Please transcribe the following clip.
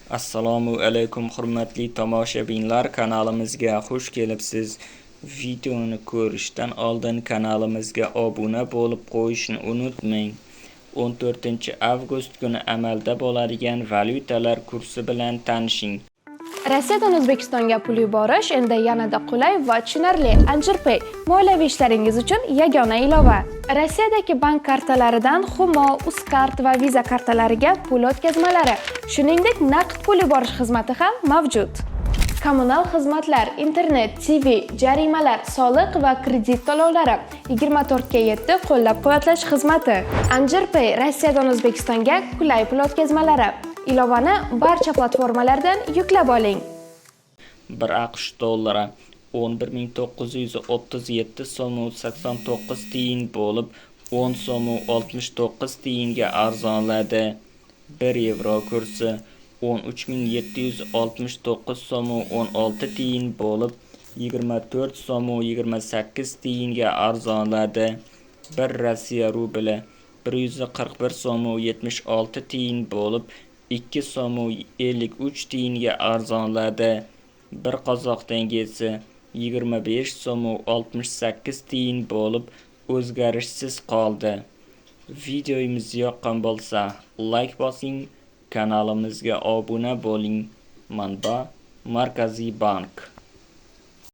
Assalomu alaykum, hurmatli tomoshabinlar, kanalimizga xush kelibsiz. Videoni ko'rishdan oldin kanalimizga obuna bo'lib qo'yishni unutmang. 14-avgust kuni amalda bo'ladigan valyutalar kursi bilan tanishing. Rossiyadan O'zbekistonga pul yuborish endi yanada qulay va tushunarli. Anjirpay moliyaviy ishlaringiz uchun yagona ilova. Rossiyadagi bank kartalaridan Humo, Uzcard va Visa kartalariga pul o'tkazmalari, shuningdek, naqd pul yuborish xizmati ham mavjud. Kommunal xizmatlar, internet, TV, jarimalar, soliq va kredit to'lovlari, 24 ga 7 qo'llab-quvvatlash xizmati. Anjirpay Rossiyadan O'zbekistonga qulay pul o'tkazmalari. Ilovani barcha platformalardan yuklab oling. 1 AQSh dollari 11 937 so'm 89 tiyin bo'lib, 10 so'm 69 tiyinga arzonladi. 1 yevro kursi 13 769 so'm 16 tiyin bo'lib, 24 so'm 28 tiyinga arzonladi. 1 Rossiya rubli 141 so'm 76 tiyin bo'lib, 2 so'm 53 tiyinga arzonladi. 1 qozoq tengesi 25 so'm 68 tiyin bo'lib, o'zgarishsiz qoldi. Videomiz yoqqan bo'lsa, layk bosing, kanalimizga obuna bo'ling. Manba: Markaziy bank.